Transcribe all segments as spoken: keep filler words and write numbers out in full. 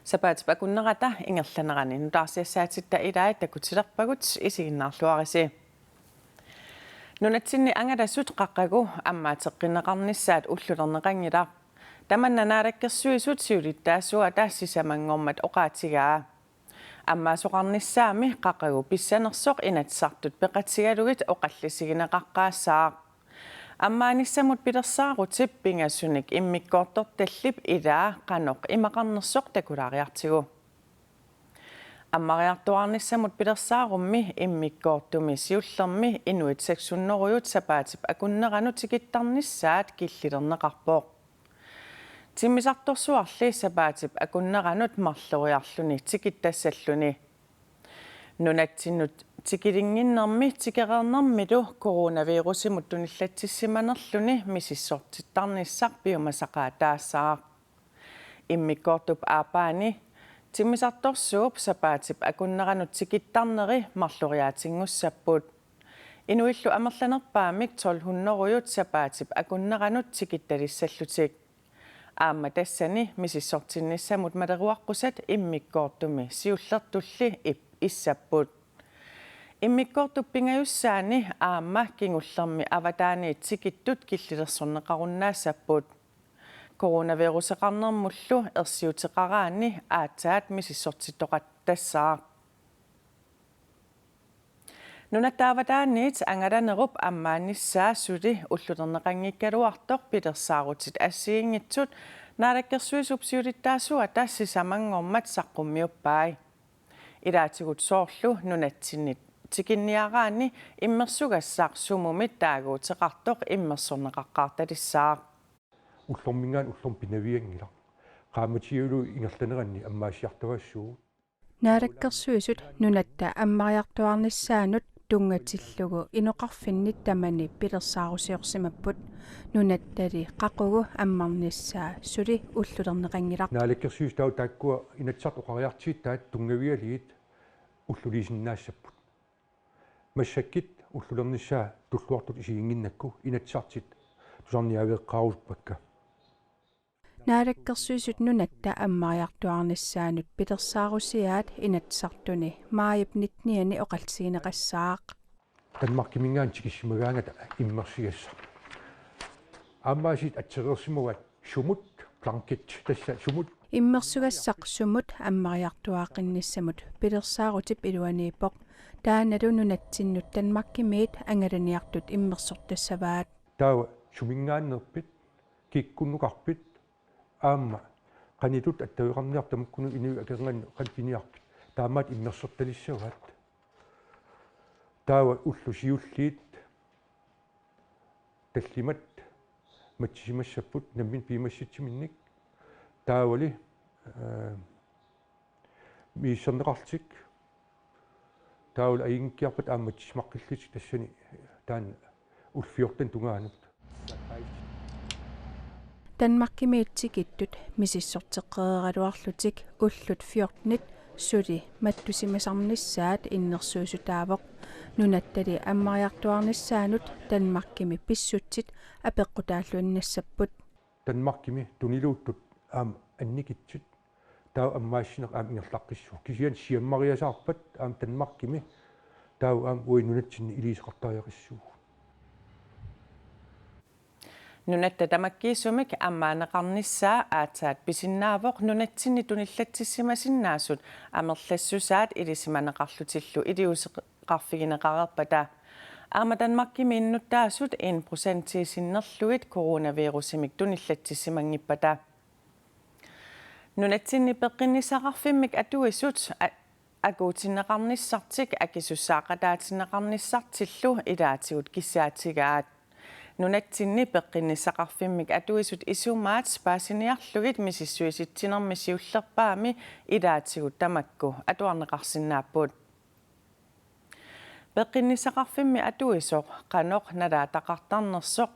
Sapaatip akunnerata ingerlanerani nutaarsiassaatitta ilaat takutilerpagut, isiginnaarluarisi. Nunatsinni angalasut qaqugu ammaateqqinneqarnissaat ullulerneqanngilaq. Tamanna Naalakkersuisut siulittaasuata sisamanngormat oqaatigaa. Ammaasoqarnissaami qaqugu pissanersoq Inatsisartut peqatigalugit oqallisigineqaqqaassaaq. Ammaanissamut pilersaarutip pingasunik immikkoortortallip ilaa qanoq imaqarnersoq takulaariartigu. Ammariartuaarnissamut pilersaarummi immikkoortumi siullermi inuit seks hundrede sapaatip akunneranut tikittarnissaat killilerneqarpoq. Timmisartorsuarli sapaatip akunneranut marloriarluni tikittassalluni. Nunatsinnut tikilinnginnermi tikereernermilu coronavirusimut tunillatsissimanerluni misissortittarnissaq piumasaqaataassaaq. Immikkoortup aappaani timmisartorsuup sapaatip akunneranut tikittarneri marloriaatinngussapput. Inuillu amerlanerpaamik tolv hundrede sapaatip akunneranut tikittalissallutik. Aamma tassani misissortinnissamut maleruaqqusat immikkoortumi siullertulli ip-, issapput. Immikkoortup pingajussaani aamma kingullermi avataaniit tikittut killilersorneqarunnaassapput. Coronaviruseqarnermullu ersiuteqaraanni aatsaat misissortittoqartassaaq. Nunatta avataaniit angalanerup ammaanissaa suli ullulerneqanngikkaluartoq pilersaarutit assigiinngitsut Naalakkersuisup siulittaasuata sisamanngormat saqqummiuppai. Ilaatigut soorlu nunatsinni tikinniaraanni immersugassaq sumumit taaguuteqartoq immersorneqaqqaartalissaaq. Ullorminngaanniit ullormut pinavianngilaq. Qaammatigullu ingerlaneranni ammaassiartuaassuugut. Naalakkersuisut nunatta ammariartuaarnissaanut tunngatillugu inoqarfinni tamani pilersaarusiorsimapput. Nunattali qaqugu ammarnissaa suli ullulerneqanngilaq. Naalakkersuisut taava taakkua Inatsisartut oqariartuutaat tunngavigalugit ulluliisinnaassapput. Massakkut ullulernissaa tulluartutut isiginnginnakku Inatsisartut tusarniaaveeqqaarusuppakka. Naalakkersuisut nunatta ammariartuaarnissaanut pilersaarusiaat Inatsisartuni maajip nittenianni oqallisigineqassaaq. Danmarkiminngaanniit tikissimagaangata immersugassaq. Aamma aasiit atsereersimavaat sumut, blanket, tassa sumut. Immersugassaq sumut ammariartuaaqqinnissamut pilersaarutip iluaniippoq. Taannalu nunatsinnut Danmarkimiit angalaniartut immersortassavaat. Taava suminngaanneerpit, kikkunnukarpit, aamma qanitut attaveqarniarpit tamakkununnga inuit akornanni qanitut piniarpit, taamaattut immersortalissavaat. Taava ullut siulliit tallimat matsisimassapput nammineq piumassutsiminnik. Taavali, eh, misissorneqarlutik. Taavalu ajunngikkiarpata aamma matsisimaqqillutik tassani taanna ullut fjorten tungaanut. Danmarkimiit tikittut misissorteqqeeraluarlutik ullut fjortenit suli mattusimasarnissaat innersuussutaavoq. Nunattali ammariartuaarnissaanut Danmarkimi pissutsit apeqqutaalluinnassapput. Danmarkimi tuniluuttut aamma annikitsit, taava ammaassineq aamma ingerlaqqissaaq. Kisianni siammariasaarpat aamma Danmarkimi, taava aamma uagut nunatsinni iliuuseqartariaqassuugut. Nunatta tamakkiisumik ammaaneqarnissaa aatsaat pisinnaavoq nunatsinni tunillatsissimasinnaasut amerlassusaat ilisimaneqarlutillu iliuuseqarfigineqareerpata. Aamma Danmarkimi innuttaasut en procentii sinnerlugit coronavirusimik tunillatsissimanngippata. Nunatsinni peqqinnissaqarfimmik atuisut a-, akuutinneqarnissartik akisussaaqataatinneqarnissartillu ilaatigut kissaatigaat. Nunatsinni peqqinnissaqarfimmik atuisut isumaat paasiniarlugit misissuisitsinermi siullerpaami ilaatigut tamakku atuarneqarsinnaapput. Peqqinnissaqarfimmi atuisoq qanoq nalaataqartarnersoq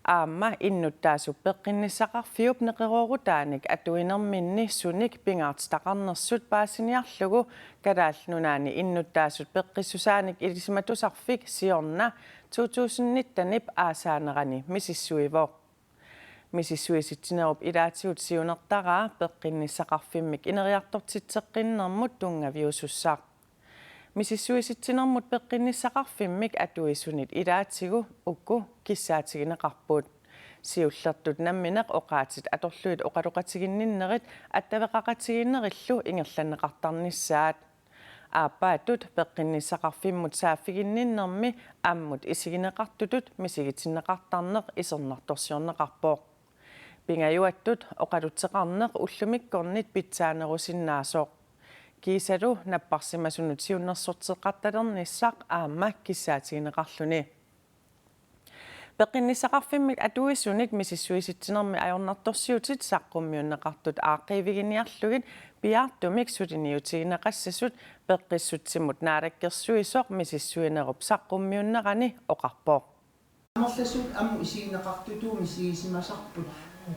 aamma innuttaasup peqqinnissaqarfiup neqeroorutaanik atuinerminni sunik pingaartitaqarnersut paasiniarlugu Kalaallit Nunaanni innuttaasut peqqissusaanik ilisimatusarfik siorna to tusind nittenip aasaanerani misissuivoq. Misissuisitsinerup ilaatigut siunertaraa peqqinnissaqarfimmik ineriartortitseqqinnermut tunngaviusussaq. Misissuisitsinermut peqqinnissaqarfimmik atuisunit ilaatigut uku kissaatigineqarput. Siullertut nammineq oqaatsit atorlugit oqaloqatiginninnerit attaveqaqatigiinnerillu ingerlanneqartarnissaat. Aappaattut peqqinnissaqarfimmut saaffiginninnermi ammut isigineqartutut misigitinneqartarneq isernaartorsiorneqarpoq. Pingajuattut oqalutseqarneq ullumikkornit pitsaanerusinnaasoq. Kiisalu napparsimasunut siunnersorteqqattalernissaq aamma kissaatigineqarluni. Peqqinnissaqarfimmik atuisunit misissuisitsinermi ajornartorsiutit saqqummiunneqartut aaqqiiviginiarlugit piaartumik suliniutigineqassasut Peqqissutsimut Naalakkersuisoq misissuinerup saqqummiunnerani oqarpoq. Amerlasuut ammut isigineqartutut misigisimasarput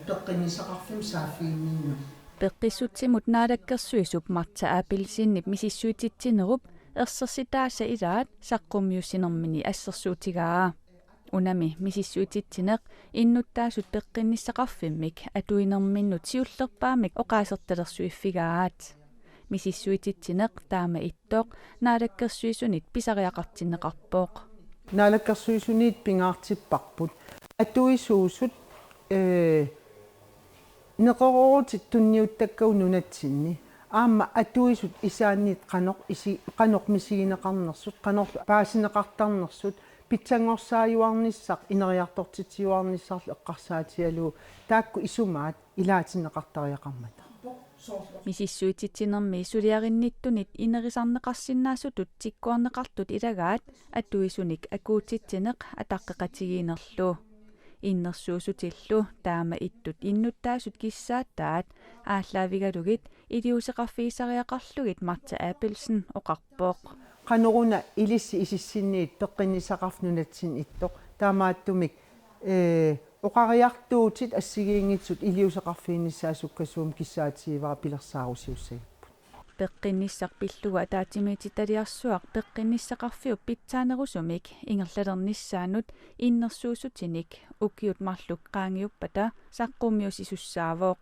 peqqinnissaqarfimmik saaffiginninnermi. Peqqissutsimut Naalakkersuisup Martha Abelsenip misissuititsinerup ersersitaasa ilaat saqqummiussinermini assersuutigaa. Unami misissuititsineq innuttaasut peqqinnissaqarfimmik atuinerminnut siullerpaamik oqaasertalersuiffigaat. Misissuititsineq taama ittoq Naalakkersuisunit pisariaqartinneqarpoq. Naalakkersuisuniit pingaartipparput atuisuusut, ee, neqeroorutit tunniuttakkagut nunatsinni. Aamma atuisut isaanniit qanoq isi-, qanoq misigineqarnersut, qanoq paasineqartarnersut, pitsanngorsaajuarnissaq, ineriartortitsiuarnissarlu eqqarsaatigalugu taakku isumaat ilaatinneqartariaqarmata. Misissuititsinermi suliarinnittunit inerisarneqarsinnaasutut tikkuarneqartut ilagaat atuisunik akuutitsineq ataqqeqatigiinnerlu. Innersuussutillu taama ittut innuttaasut kissaataat aallaavigalugit iliuuseqarfigisariaqarlugit Martha Abelsen oqarpoq. Qanoruna ilissi isissinniit peqqinnissaqarfik nunatsinni ittoq. Taamaattumik, ee, oqariartuutit assigiinngitsut iliuuseqarfiginissaat sukkasuumik kissaatigivara pilersaarusiussagipput. Peqqinnissaq pillugu ataatsimiititaliarsuaq peqqinnissaqarfiup pitsaanerusumik ingerlalernissaanut innersuussutinik ukiut marluk qaangiuppata saqqummiussisussaavoq.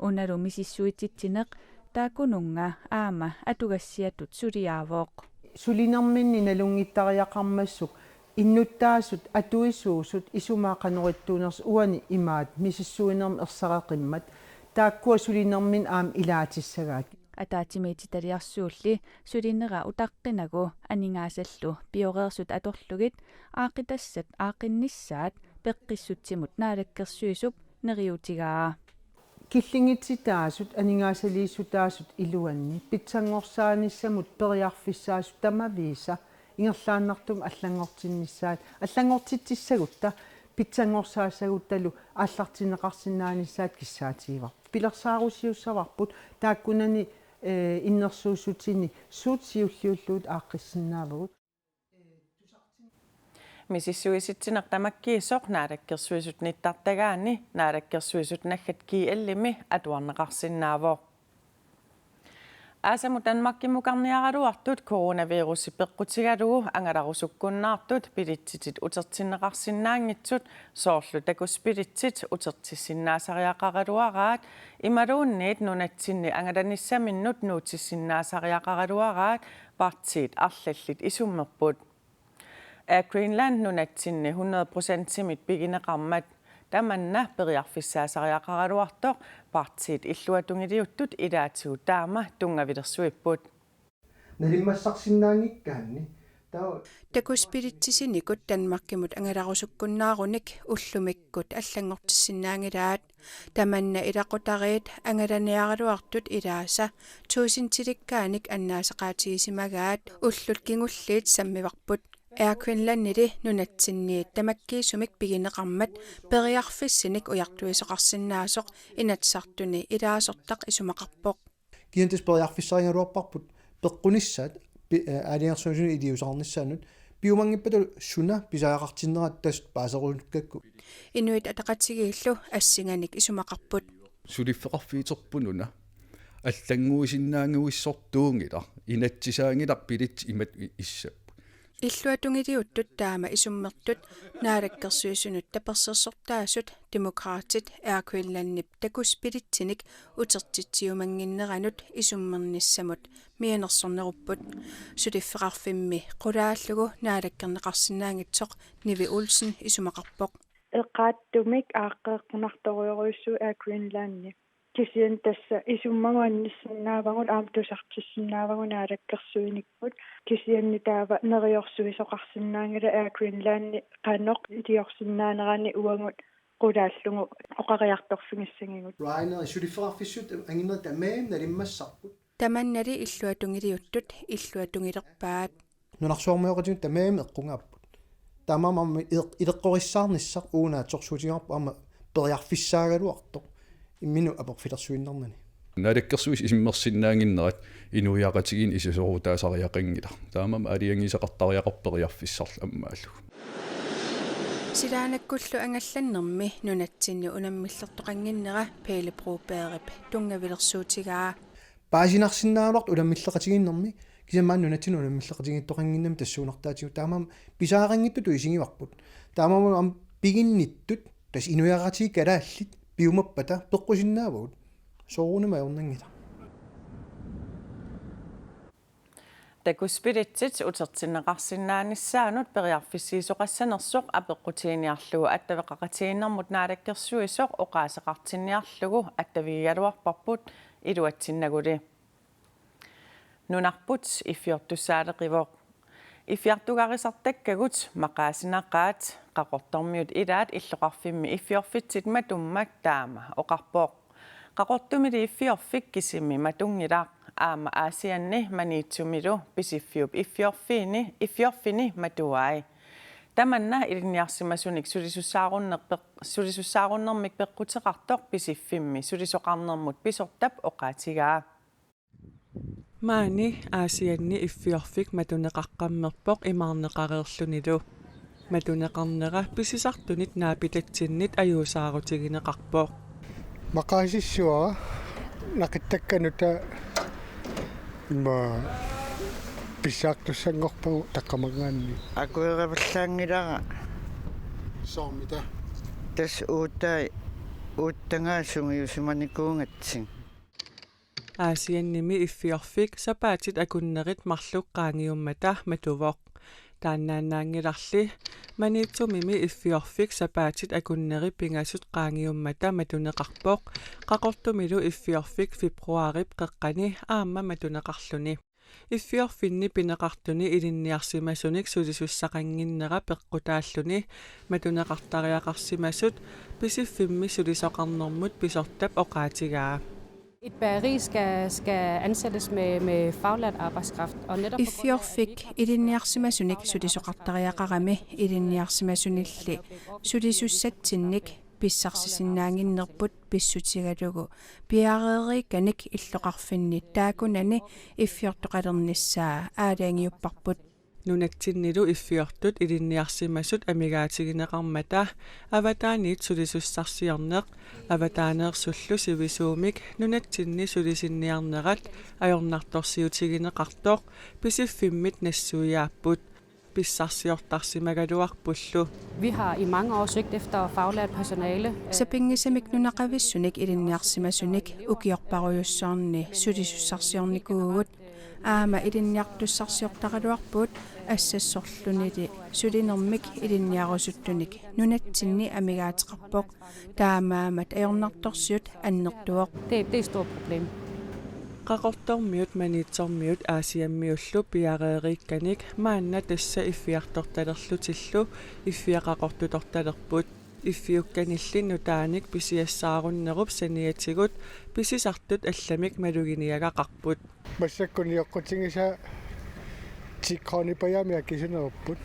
Unalu misissuititsineq taakkununnga aamma atugassiatut suliaavoq. Sulinerminni nalunngittariaqarmassuk innuttaasut atuisuusut isumaat qanoq ittuunersut uani imaat misissuinermi ersareqimmat taakkua sulinerminni aamma ilaatissagaat. Ataatsimiititaliarsuulli sulinera utaqqinagu aningaasallu pioreersut atorlugit aaqqitassat aaqqinnissaat Peqqissutsimut Naalakkersuisup neriuutigaa. Killinngitsutaasut aningaasaliissutaasut iluanni pitsanngorsaanissamut periarfissaasut tamaviisa ingerlaannartumik allanngortinnissaat, allanngortitsissagutta pitsanngorsaassagutta aallartinneqarsinnaanissaat kissaatigivarput. Pilersaarusiussavarput taakkunani, ee, innersuussutini suut siulliullugu aaqqissinnaavagut. Misissuisitsineq tamakkiisoq Naalakkersuisut nittartagaanni Naalakkersuisut naggat G L-imi atuarneqarsinnaavoq. Aasamut Danmarkimmukarniaraluartut coronavirusi peqqutigalugu angalarusukkunnaartut billetsitit utertinneqarsinnaanngitsut, soorlu takusbilletit, utertissinnaasariaqaraluaraat imaluunniit nunatsinni angalanissaminnut nuutissinnaasariaqaraluaraat partiit arlallit isummerput. Air Greenland nunatsinni hundrede procentimit pigineqarmat tamanna periarfissaasariaqaraluartoq partiit illuatungiliuttut ilaatigut taama tunngavilersuipput. Nalimmassarsinnaanngikkaanni taava takusbilletsisinikut Danmarkimut angalarusukkunnaarunik ullumikkut allanngortissinnaanngilaat. Tamanna ilaqutariit angalaniaraluartut ilaasa tuusintilikkaanik annaasaqaatigisimagaat ullut kingulliit sammivarput. Air Greenlandili nunatsinniit tamakkiisumik pigineqarmat periarfissinik ujartuisoqarsinnaasoq Inatsisartuni ilaasortaq isumaqarpoq. Kisianni tassa periarfissarigaluarparput peqqunissaat pi-, eh, aalajangersimasunut iliuuseqarnissaannut piumanngippata suna pisariaqartinneraat tassa paaserusukkakku. Inuit Ataqatigiillu assinganik isumaqarput. Suliffeqarfiuterput una allannguisinnaannguissortuunngilaq, inatsisaanngilaq billetsit imatut i-, issapput. Illuatungiliuttut taama isummertut Naalakkersuisunut tapersersortaasut Demokraatit Air Greenlandip takuspilitsinik utertitsiumannginneranut isummernissamut mianersornerupput. Suliffeqarfimmi qulaallugu naalakkerneqarsinnaanngitsoq Nivi Olsen isumaqarpoq. Eqaattumik aaqqeeqqunartorujorujussuuvoq Air Greenlandi. Kisianni tassa isummagu annissinnaavagut aamma tusartissinnaavagut naalakkersuinikkut. Kisianni taava neriorsuisoqarsinnaanngilaq Air Greenlandi qanoq iliorsinnaanerani uagut qulaallugu oqariartorfigissagigut. Ryanair suliffeqarfissut anginerit tamarmik nalimmassarput. Tamannali illuatungiliuttut illuatungilerpaat. Nunarsuarmioqatigut tamarmik eqqugaapput. Taamaammat ileq-, ileqqorissaarnissaq uagut naatsorsuutigaarput aamma periarfissaagaluartoq imminut aporfilersuinnarnani. Naalakkersuisut isummersinnaannginnerat inuiaqatigiinni isasorutaasariaqanngilaq. Taamaammat aalajangiisaqartariaqarpoq periarfissarlu ammaallugu. Silaannakkullu angallannermi nunatsinni unammillertoqannginnera Pele Brobergip tunngavilersuutigaa. Paasinarsinnaagaluartoq unammilleqatigiinnermi, kisianni maani nunatsinni unammilleqatigiittoqannginnami tassuunartaatigut, taamaammat pisariaqanngitsutut isigivarput. Taamaammat aamma piginnittut, tassa inuiaqatigiit kalaallit piumappata peqqusinnaavagut. Soorunami ajornanngilaq. Takuspilitsit utertinneqarsinnaanissaannut periarfissiisoqassanersoq apeqqutiginiarlugu attaveqaqatigiinnermut naalakkersuisoq oqaaseqartinniarlugu attavigigaluarparput iluatsinnaguli. Nunarput iffiortussaaleqivoq. Iffiartugarisartakkagut maqaasinaqaat, Qaqortormiut ilaat illoqarfimmi iffiorfitsit matummak taama oqarpoq. Qaqortumili iffiorfik kisimi matunngilaq, aamma Aasianni Maniitsumilu Pisiffiup iffiorfiini, iffiorfini matuai. Tamanna ilinniarsimasunik sulisussaarunner-, peq-, sulisussaarunnermik peqquteqartoq Pisiffimmi sulisoqarnermut pisortap oqaatigaa. Maani Aasianni iffiorfik matuneqaqqammerpoq imaarneqareerlunilu. Matuneqarnera pisisartunit naapitatsinnit ajuusaarutigineqarpoq. Maqaasissavara naqittakkanut ima pissaartussanngorpagut taqqamanngaanniit. Akueravallaanngilara. Soormita? Tassa uuttai, uuttagaa sungiusimanikuugatsigit. Aasiannimi iffiorfik sapaatit akunnerit marluk qaangiummata matuvoq. Taannaannaanngilarli Maniitsumimi iffiorfik sapaatit akunneri pingasut qaangiummata matuneqarpoq, Qaqortumilu iffiorfik februaarip qeqqani aamma matuneqarluni. Iffiorfinni pineqartuni ilinniarsimasunik sulisussaqannginnera peqqutaalluni matuneqartariaqarsimasut Pisiffimmi sulisoqarnermut pisortap oqaatigaa. Et bageri skal, skal ansættes med, med faglært arbejdskraft, og netop på grund af, at vi ikke har... Iffiorfik ilinniarsimasunik sulisoqartariaqarami ilinniarsimasunilli sulisussatsinnik pissarsisinnaannginnerput pissutigalugu piareeriikkanik illoqarfinni taakkunani iffiortoqalernissaa aalajangiupparput. Nunatsinnilu iffiortut ilinniarsimasut amigaatigineqarmata avataaniit sulisussarsiorneq, avataaneersullu sivisuumik nunatsinni sulisinniarnerat ajornartorsiutigineqartoq Pisiffimmit nassuiaapput. Pissarsiortarsimagaluarpullu. Vi har i mange år søgt efter faglært personale. Sapinngisamik nunaqavissunik ilinniarsimasunik ukiorparujussuarni sulisussarsiornikuuvugut. Aamma ilinniartussarsiortaraluarpugut assassorlunili sulinermik ilinniarusuttunik nunatsinni amigaateqarpoq. Taamaammat ajornartorsiut annertuvoq. Det, det er et stort problem. Qaqortormiut Maniitsormiut Aasiammiullu piareeriikkanik maanna tassa iffiartortalerlutillu iffiaqaqortutortalerput. Iffiukkanilli nutaanik pisiassaarunnerup saniatigut pisisartut allamik maluginiagaqarput. Massakkut nioqqutigisaa ti kroner pajaami akisunerupput.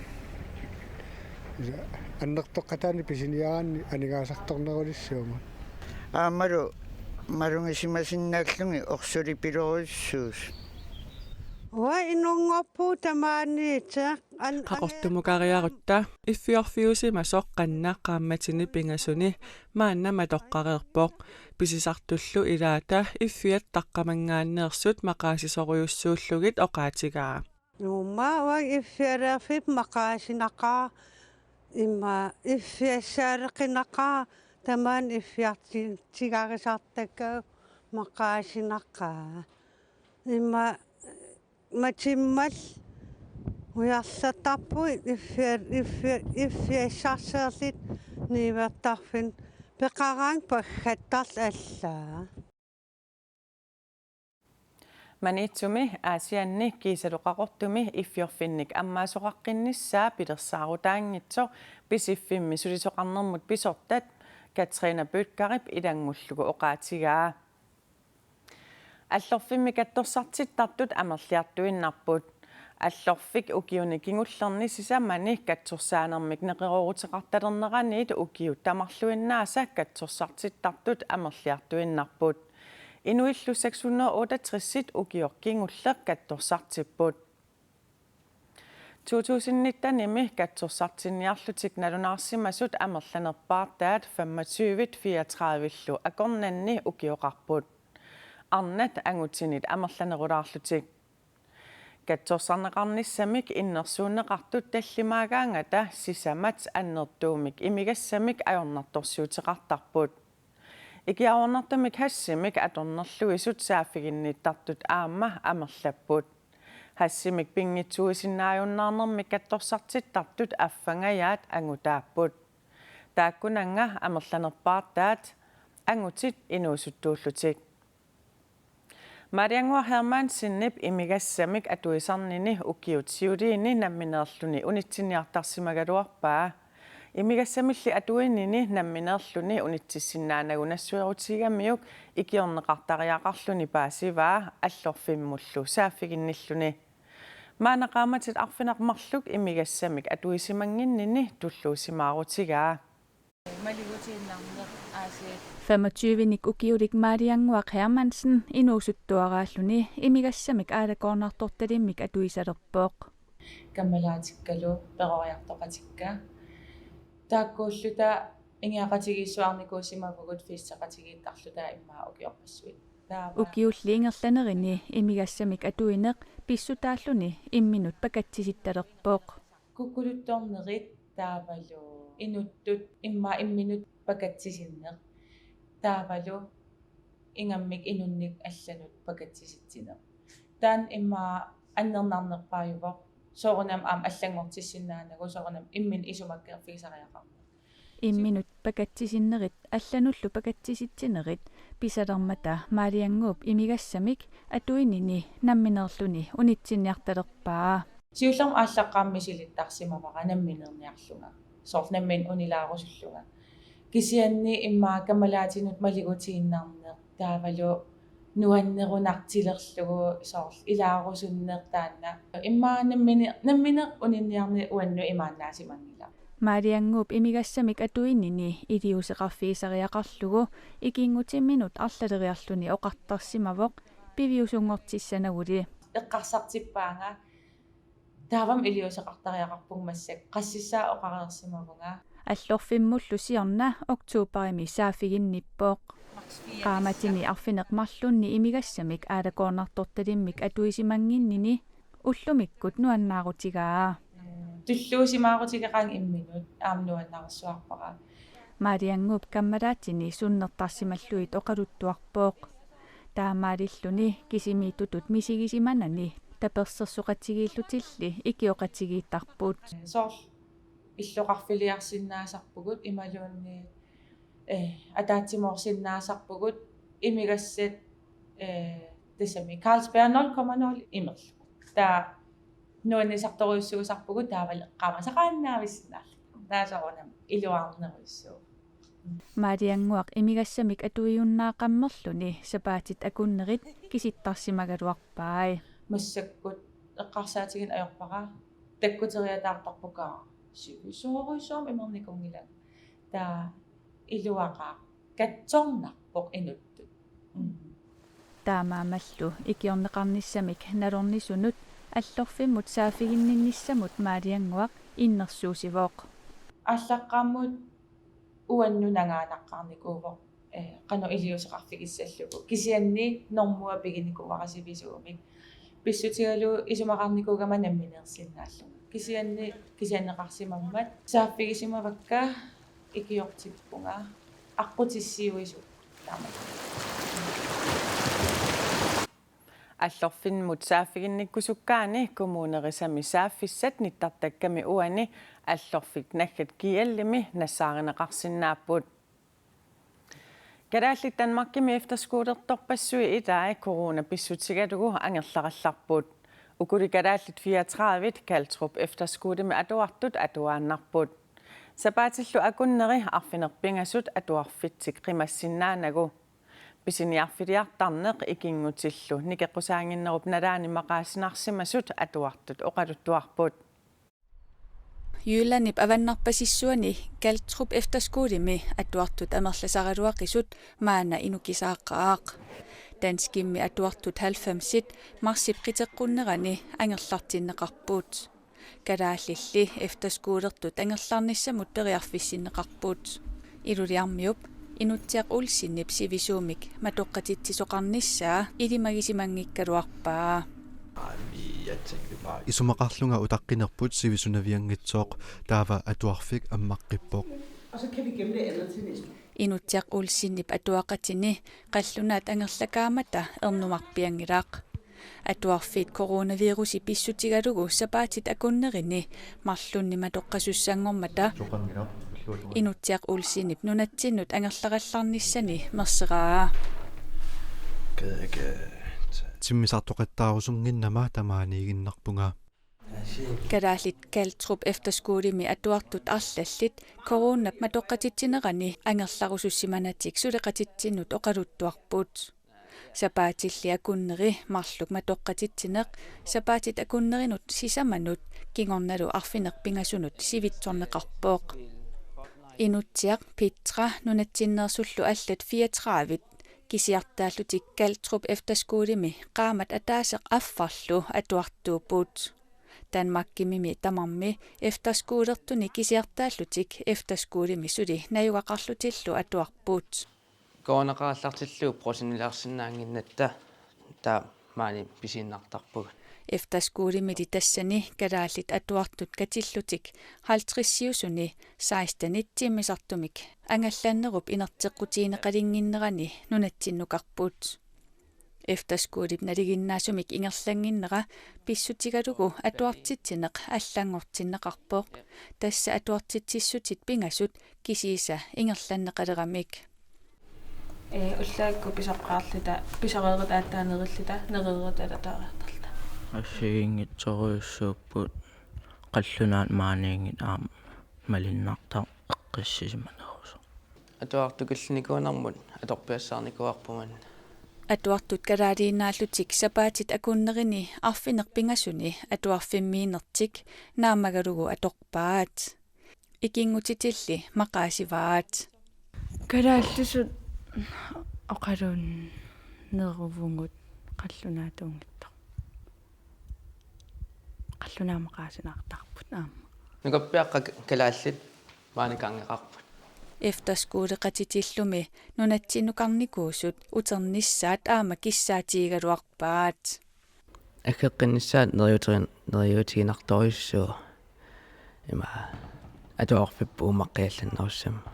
Annertoqqataani pisiniaraanni aningaasartornerulissuugut. Aammalu malugisimasinnaallugit orsulipiloruissuus. Uanga inunngorpugut tamaaniittoq. An-, Qaqortumukariarutta iffiorfiusimasoq qanna qaammatini pingasuni maanna matoqqareerpoq. Pisisartullu ilaata iffiat taqqamanngaanneersut maqaasisorujussuullugit oqaatigaa. Nuummaa uanga iffiareerfipput maqaasinaqaaq, ima iffiassaaleqinaqaaq, tamaani iffiartigarisartakkagut maqaasinaqaaq. Ima matimmal ujarlattarpugut iffia-, iffia-, iffiassarsiorlutik niuertarfinni peqaraangat paggattarlugit allaat. Maniitsumi Aasianni kiisalu Qaqortumi iffiorfinnik ammaasoqaqqinnissaa pilersaarutaanngitsoq Pisiffimmi sulisoqarnermut pisortat Katrine Bødkerip ilanngullugu oqaatigaa. Allorfimmi katsorsartittartut amerliartuinnarput. Allorfik ukiuni kingullerni sisamani katsorsaanermik neqerooruteqartalerneraniit ukiut tamarluinnaasa katsorsartittartut amerliartuinnarput. Inuillu seks hundrede otteogtres ukioq kingulleq katsorsartipput. To tusind nittenimi katsorsartinniarlutik nalunaarsimasut amerlanerpaartaat femogtyve fireogtredive-llu akornanni ukioqarput. Arnat angutinit amerlanerulaarlutik. Katsorsarneqarnissamik innersuunneqartut tallimaagaangata sisamat annertuumik imigassamik ajornartorsiuteqartarput. Ikiaroornartumik hashimik atornerluisut saaffiginnittartut aamma amerlapput. Hashimik pinngitsuuisinnaajunnaarnermik katsorsartittartut affangajaat angutaapput. Taakkunannga amerlanerpaartaat angutit inuusuttuullutik. Mariannguaq Hermansenip imigassamik atuisarnini ukiut siuliini nammineerluni unitsinniartarsimagaluarpaa. Imigassamilli atuinini nammineerluni unitsissinnaanagu nassuerutigigamiuk ikiorneqartariaqarluni paasivaa Allorfimmullu saaffiginnilluni. Maanna qaammatit arfineq-marluk imigassamik atuisimannginnini tulluusimaarutigaa. Maligutiinnarneq aasiit. Femogtyvenik ukiulik Mariannguaq Hermansen inuusuttuaraalluni imigassamik aalakoornartortalimmik atuisalerpoq. Kammalaatikkalu peroriartoqatikka. Taakkuulluta ingiaqatigiissuarnikuusimavugut festeqatigiittarluta immaqa ukiorpassuit. Taava. Ukiulli ingerlanerini imigassamik atuineq pissutaalluni imminut pakatsisittalerpoq. Kukkuluttornerit taavalu inuttut immaqa imminut pakatsisinneq. Taavalu ingammik inunnik allanut pakatsisitsineq. Taanna immaqa annernarnerpaajuvoq. Soorunami aamma allanngortissinnaanagu soorunami imminut isumakkeerfigisariaqarneq. Imminut pakatsisinnerit allanullu pakatsisitsinerit pisalermata Mariannguup imigassamik atuinini nammineerluni unitsinniartalerpaa. Siullermik aallaqqaammut misilittarsimavara nammineerniarlunga. Soorlu nammineq unilaarusullunga. Kisianni immaqa kammalaatinut maligutiinnarneq taavalu nuannerunartilerlugu soorlu ilaarusunneq taanna. Immaqa nammine-, nammineq uninniarneq uannut imaannaasimanngilaq. Mariannguup imigassamik atuinini iliuuseqarfigisariaqarlugu ikinngutimminut arlaleriarluni oqartarsimavoq piviusunngortissanaguli. Eqqarsartippaanga taavami iliuuseqartariaqarpunga massakkut qassissaa oqareersimavunga. Allorfimmullu siorna oktoberimi saaffiginnippoq. Qaammatini arfineq-marlunni imigassamik aalakoornartortalimmik atuisimannginnini ullumikkut nuannaarutigaa. Tulluusimaarutigeqaanga imminut aamma nuannaarsuarpara. Mariannguup kammalaatini sunnertarsimallugit oqaluttuarpoq. Taamaalilluni kisimiittutut misigisimanani tapersersoqatigiillutilli ikioqatigiittarput. Soorlu illoqarfiliarsinnaasarpugut imaluunniit, eh, ataatsimoorsinnaasarpugut imigassat, eh, tassami Carlsberg nul komma nul imerlugu. Taava nuannisartorujussuusarpugut taavalu eqqaamasaqaannaavissinnaalluni. Taava soorunami iluarnerujussuuvoq. Mariannguaq imigassamik atuiunnaaqammerluni sapaatit akunnerit kisittarsimagaluarpai. Massakkut eqqarsaatigineq ajorpara takkuteriataartarpugut sivisoorujussuarmik imernikunngilanga. Taava iluaqaaq katsornarpoq inuttut. Mm. Taamaammallu ikiorneqarnissamik nalornisunut Allorfimmut saaffiginninnissamut Mariannguaq innersuussivoq. Aallaqqaammut uannut nangaanaqqaarnikuuvoq, eh, qanoq iliuuseqarfigissallugu. Kisianni normua piginikuuara sivisuumik. Pissutigalugu isumaqarnikuugama nammineersinnaallunga. Kisianni kisianneqarsimammat saaffigisimavakka ikiortippunga aqqutissiuisut taama. Allorfimmut saaffiginnikkusukkaanni kommunerisami saaffissat nittartakkami uani Allorfik naggat G L-imi nassaarineqarsinnaapput. Kalaallit Danmarkimi efterskolertorpassuit ilai corona pissutigalugu angerlarallarput. Ukuli kalaallit fireogtredive Galtrup Efterskolemi atuartut atuaannarput. Sapaatillu akunneri arfineq-pingasut atuarfitsik qimassinnaanagu. Pisiniarfiliartarneq ikinngutillu nikeqqusaannginnerup nalaani maqaasinarsimasut atuartut oqaluttuarput. Jyllandip avannarpasissuani Galtrup Efterskolemi atuartut amerlasaraluaqisut maanna inukisaaqaaq. Danskimmi atuartut halvfemsit marsip qiteqqunnerani angerlartinneqarput. Kalaallilli efterskolertut angerlarnissamut periarfissinneqarput. Ilulissarmiup Inutsiaq Olsenip sivisuumik matoqqatitsisoqarnissaa ilimagisimanngikkaluarpaa. Isumaqarlunga utaqqinerput sivisunavianngitsoq, taava atuarfik ammaqqippoq. Og så kan vi gemme det andet til næste. Inutsiaq Olsenip atuaqatini qallunaat angerlakaammata ernumarpianngilaq. Atuarfiit coronavirusi pissutigalugu sapaatit akunnerini marlunnik matoqqasussanngormata Inutsiaq Olsenip nunatsinnut angerlarallarnissani merseraa. Timmisartoqattaarusunnginnama tamaaniiginnarpunga. Kalaallit Galtrup Efterskolemi atuartut arlallit coronap matoqqatitsinerani angerlarusussimanatik suleqatitsinnut oqaluttuarput. Sapaatilli akunneri marluk matoqqatitsineq sapaatit akunnerinut sisamanut kingornalu arfineq-pingasunut sivitsorneqarpoq. Inutsiaq Petra nunatsinneersullu allat fireogtredive kisiartaallutik Galtrup Efterskolemi qaammat ataaseq affarlu atuartuupput. Danmarkimimi tamarmi efterskolertuni kisiartaallutik efterskolemi suli najugaqarlutillu atuarput. Coronaqa aallartillugu prosinnilaarsinnaannginnatta taava maani pisiinnartarpugut. Efterskolemili tassani kalaallit atuartut katillutik halvtredsiusuni sekstenit timmisartumik angallannerup inerteqqutigineqalinnginnerani nunatsinnukarput. Efterskolip nalinginnaasumik ingerlannginnera pissutigalugu atuartitsineq allanngortinneqarpoq. Tassa atuartitsissutit pingasut kisiisa ingerlanneqaleramik. Ee, ullaakkut pisoqqaarluta, pisoreerutaattaa nerilluta, nereerutaata taareertarluta. Assigiinngitsorujussuupput qallunaat maaniinngit aamma malunnartarpoq eqqissisimanerusoq. Atuartut killinikuunermut atorpiassaarnikuuarput maanna. Atuartut kalaaliinnaallutik sapaatit akunnerini arfineq-pingasuni atuarfimmiinnertik naammagalugu atorpaat. Ikinngutitilli maqaasivaat. Kalaallisut oqalunneruvugut qallunaatuunngitsoq. Qallunaat maqaasinaartarput aamma. Nukappiaqqat kalaallit maaniinngeqarput. Efterskoleqatitillumi nunatsinnukarnikuusut uternissaat aamma kissaatigigaluarpaat. Aggeqqinnissaat neriuuterin-, neriuutiginartorujussuuvoq. Ima atuarfipput uummaqqiallannerussammat.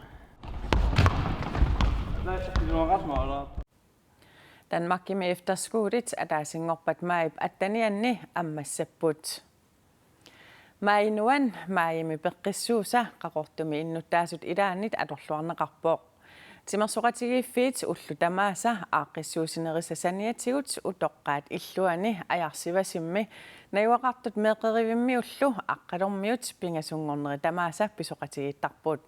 Danmarkimi efterskolit ataasinngorpat maajip attenianni ammassapput. Maajinuan maajimi peqqissuusa Qaqortumi innuttaasut ilaannit atorluarneqarpoq. Timersoqatigiiffiit ullut tamaasa aaqqissuussinerisa saniatigut utoqqaat illuanni Ajarsivasimmi najugaqartut meeqqerivimmiullu Aqqalormiut pingasunngorneri tamaasa pisoqatigiittarput.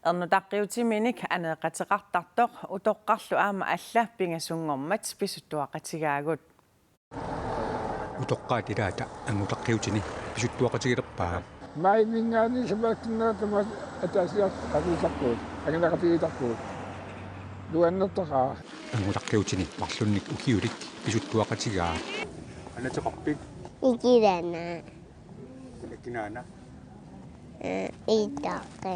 Ernutaqqiutiminik aneeqateqartartoq utoqqarlu aamma alla pingasunngormat pisuttuaqatigaagut. Utoqqaat ilaata angutaqqiutini pisuttuaqatigilerpaa. Maajiminngaanniit sapaatip-akunnera tamaasa ataasiarluni qatigisarpugut, anguneqatigiittarpugut. Nuannertaqaaq. Angutaqqiutini marlunnik ukiulik pisuttuaqatigaa. Anateqarpit? Ikilana. Kinaana? Eh, itaqi.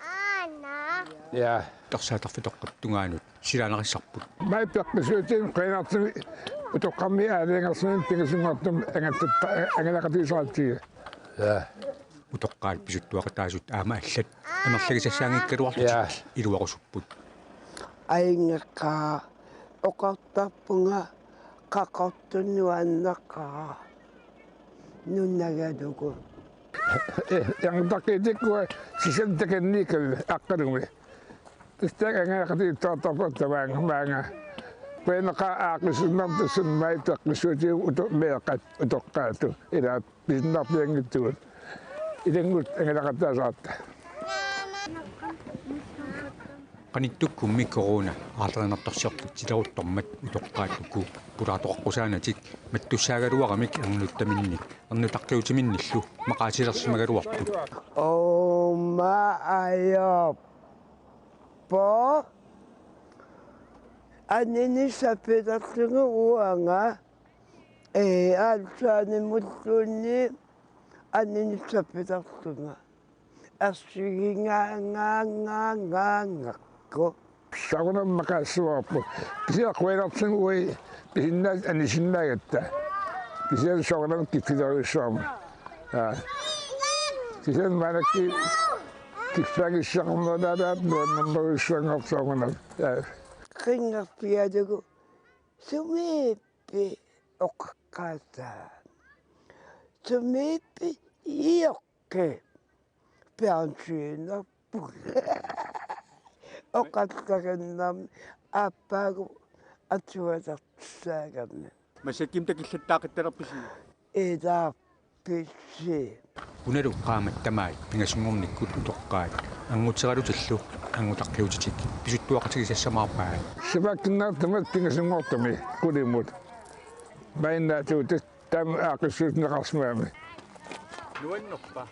Aana. Ja. Tarsaatarfitoqqap tungaanut silaannarissarput. Maj peqqissuutit qujanartumik utoqqarmi aalajangersimanermik pingasunngortumik angallatta-, angalaqatigisaratsigit. Ja. Utoqqaat pisuttuaqataasut aamma allat amerlagisassaanngikkaluarlutik. Ja. Iluarusupput. Ajunngikkaat oqartarpunga Qaqortup nuanneqaaq nunagalugu. Ee, angutaqqiitikkua sisamat takanniikkaluit Aqqalumi. Tassa angalaqatigiittoqartarput tamaanga maanga. Qujanaqaaq aaqqissuussinermik, tassa maj peqqissuutit uto-, meeqqat utoqqaatut ilaat pisinnarpianngitsugut. Ilanngullutik angalaqataasaratta. Qanittukkummi corona aarlerinartorsiortitsileruttormat utoqqaat uku pulaartoqaqqusaanatik mattussaagaluaramik ernuttaminnik ernutaqqiutiminnillu maqaasilersimagaluarput. Uuma ajorpoq anini sappilerlunga uanga, ee, aatsaanimulluunniit anini sappilerlunga. Ersigingaangaangaangaangakku. Soorunami maqaasilerparput. Kisianni qujanartumik uagut pisinnaasut anisinnaagatta. Kisianni soorunami kiffilerujussuarmik. Aa. Kisianni maannakkut kiffaanngissuseqarnerulaaraat nuannernerujussuanngorpoq soorunami. Aa. Qinngorpialugu sumiippoq oqaqqaassaaq. Sumiippoq ioqqi. Fjernsynerput. Oqassarinnarmi aappaagu atualertussaagami. Massakkut takullattaaqittalerpisi? Ilaarpisi. Unalu qaammat tamaat pingasunngornikkut utoqqaat anguterallutillu angutaqqiutitik pisuttuaqatigisassamaarpaat. Sapaatip akunnerata tamaat pingasunngortumi qulimut. Maannakkut taama aaqqissuussinneqarsimagami. Nuannerpa?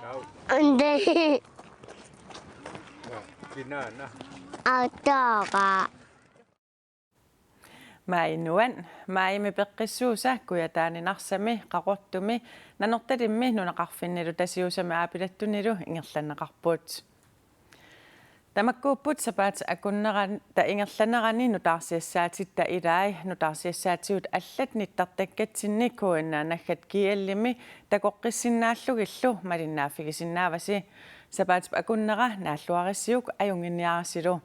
Tau. Ande. Kinaana. Aatsaat. Maj Nuan, Majimi peqqissuusa Kujataani Narsami, Qaqortumi, Nanortalimmi, nunaqarfinnilu Tasiusami aapilattunilu ingerlanneqarput. Tamakkuupput sapaatip akunneran-, ta ingerlanerani nutaarsiassaatitta ilai, nutaarsiassaatigut allat nittartakkatsinni K N A naggat G L-imi takoqqissinnaallugillu malinnaaffigisinnaavasi. Sapaatip akunnera naalluarissiuk ajunnginniarisilu.